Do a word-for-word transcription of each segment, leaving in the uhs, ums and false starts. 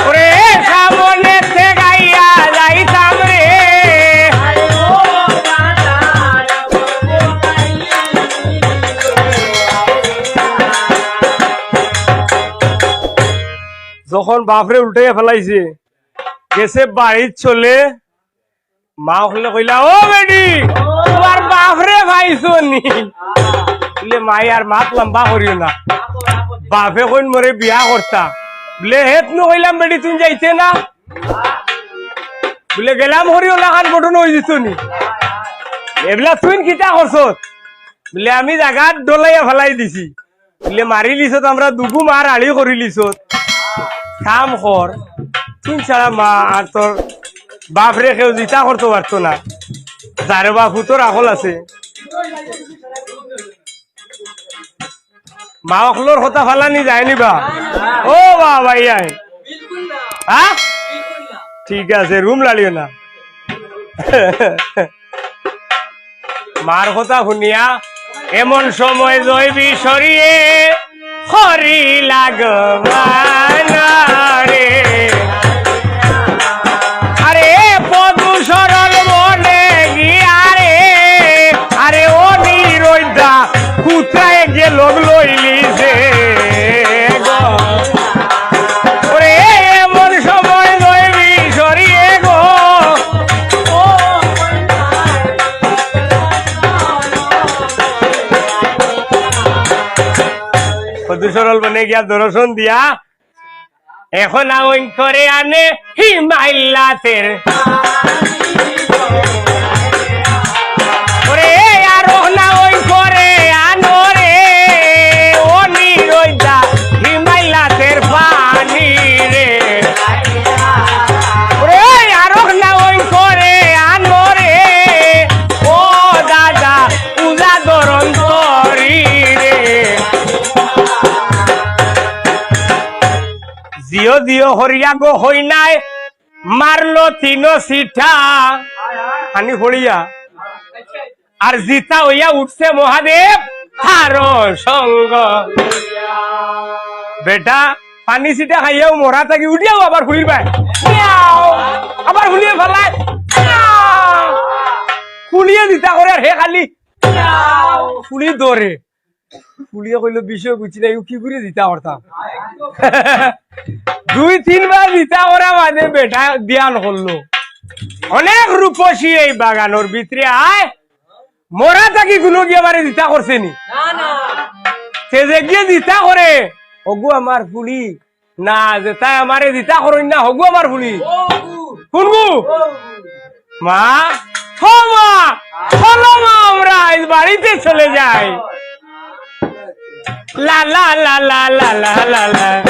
ওরে সামনে ঠেকাইয়া যাইতাম রে। যখন বাফরে উল্টাইয়া ফালাইছে, গেছে বাড়িত চলে, মা অকলে কইলা, "ও বেটি, তুমার বাফরে পাইছো নি?" বুলে, "মাই, আর মাত লম্বা করিও না। বাফে কইন মোরে বিয়া করতা।" বুলে, "হেত নু কইলাম বেটি, তুইন যাইতে না।" বুলে, "গেলাম করিও না, খান ঘটনা অইযিতো নি।" এবলা তুইন কিতা করছত? বুলে, "আমি জাগাত ডলাইয়া ফালাই দিছি।" বুলে, "মারিলিছত, আমরা দুগু মার আড়ি করিলিছত। কাম কর, তুইন ছাড়া মা আর তোর বাফরে কেউ জিতা করতো পারতো না। যারে বাফ, পুতর আকল আছে।" মা অকলর কথা ফালানি যায়নি বা? ও বা, ভাই, আয়। হ্যাঁ? ঠিক আছে, রুম লাড়িও না। মার কথা হুনিয়া এমন সময় জৈবী সরিয়ে হরি লাগবানা রে। আরে পদু সরল বনে গিয়া রে, আরে ও নিরইদা, কোথায় গেল লইলি যে গো? ওরে এমন সময় জৈবী সরিয়ে গো। পদু সরল বনে গিয়া দর্শন দিয়া এখন আউন করে আনে হিমাইল্লাতের। ওরে আর না ওই করে আনো রে, ও নিরইদা হিমাইল্লাতের পানি রে। ওরে আর না ওই করে আনো রে, ও দাদা উজা দরন তরি রে। জিও জিও হরিয়া গো হই নাই, মারলো তিন সিটা পানি পড়িয়া, আর জিতা হইয়া উঠছে মহাদেব হারো সঙ্গ। বেটা, পানি সিটা খাইয়াও মরা থাকি উঠিয়াও আবার ফুলির পায়, আবার ফুলিয়ে ফালায়, ফুলিয়ে জিতা করে আর হে খালি ফুলি ধরে। ফুলিয়ে কইলো, "বিষয় বুঝছি না, ইউ কি করে জিতা করতাম?" দুই তিনবার জিতা করা বাদে বেটা ধ্যান করলো। অনেক রূপসী এই বাগানোর ভিতরে আয়, মরা থাকি কোনো গিয়ে বারে জিতা করছে নি? না, না। সে যে গিয়ে জিতা করে, "ওগু আমার ফুলি, না, যে তাই আমারে জিতা করইন না, হগু আমার ফুলি।" কোনগু? মা, ও মা, চলো মা, আমরা আজ বাড়িতে চলে যাই। লা লা লা লা লা লা লা লা।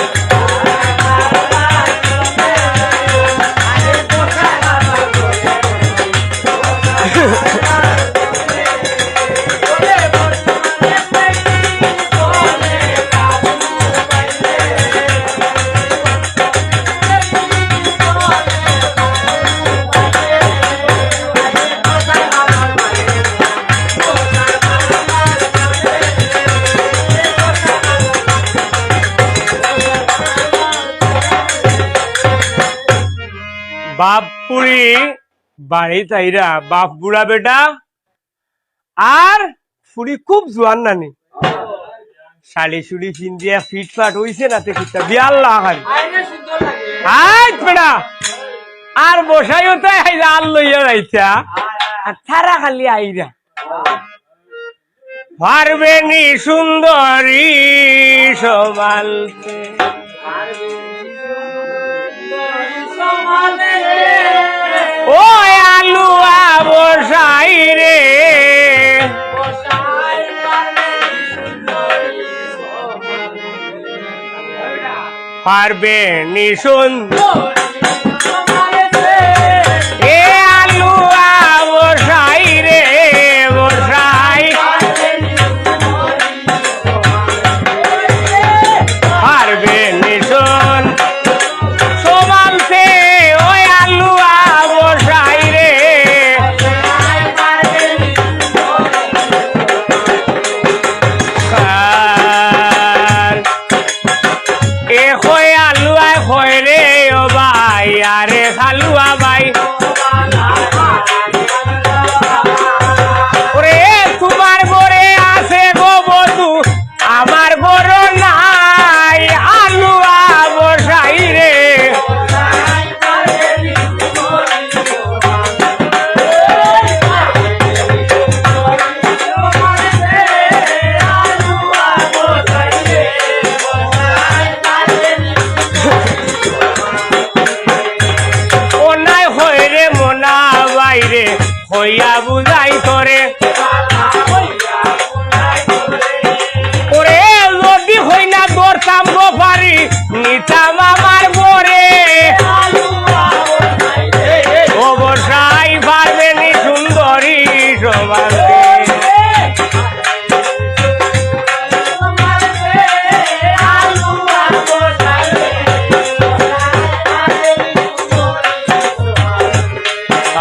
বাপ ফুড়ি বাড়িত আইরা, বাপ বুড়া বেটা, আর ফুড়ি খুব জোয়ান নানি। শাড়ি শুড়ি পিন্দিয়া ফিটফাট অইছে না তে কিতা বিয়ার লাখান। আইজ বেটা, আর বসাইও তাই আইজ আর লইয়া যাইতা। আর তারা খালি আইরা। পারবে নি সুন্দরী সমালতে। ও আলুয়া বসাই রে। পারবে নি সুন্দরী। এ আলুয়া বসাই রে, বসাই। পারবে নি সুন্দরী সমালতে, ওই আলুয়া বসাই রে। আর এ ওই আলুয়ায় কয় রে ও ভাই, আরে হালুয়া ভাই। ওরে, তুমার ঘরো আছে গো বধু, আমার ঘরো নাই, আলুয়া বসাই রে। অনায় কয় রে মনা ভাইরে, কইয়া বুঝাই তোরে। ওরে, যদি কইনা ধরতাম গো ফারি, নিতাম আমার ঘরে। ও বসাই পারবে নি সুন্দরী সমাজে।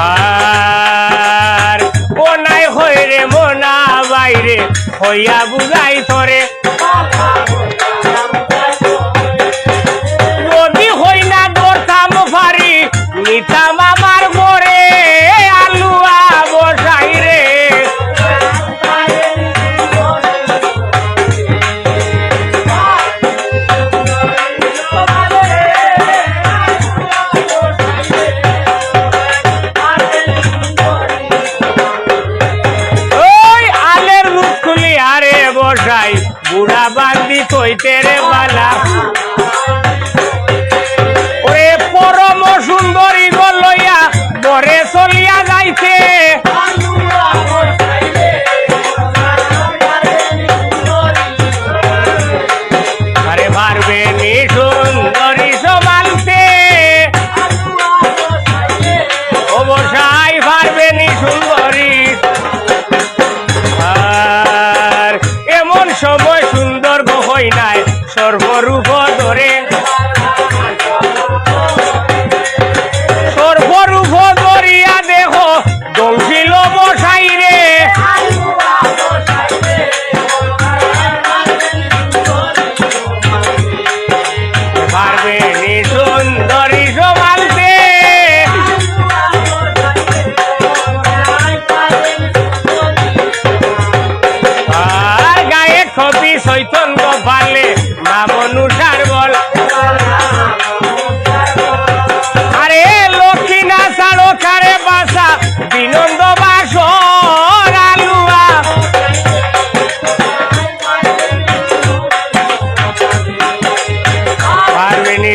আর অনায় কয় রে মনা ভাইরে, কইয়া বুঝাই তোরে। যদি কইনা ধরতাম ফারি, নিতাম আমার ঘরে, আলুয়া বসাই রে। ওই আলের দুধ খুলি আরে বসাই, বুড়া বান্দি তৈতে রে বালা। ওরে পরম সুন্দরী গো লইয়া ঘরে চলিয়া যাইতে। আরে পারবে নি সুন্দরী সমালতে? ও বসাই পারবে নি সুন্দরী? আর এমন সময় সুন্দর গো কইনায় সর্বরূপ ধরে। সর্বরূপ ধরিয়া দেখো, দংশিল বসাই রে। পারবে নি সুন্দরী সমালতে? আর গায়ক কবি চৈতন্য পালে মা মনুষার বল। আরে লক্ষ্মী না ছাড়ো কারে বাসা বিনন্দ বাসর আলুয়া। পারবে নি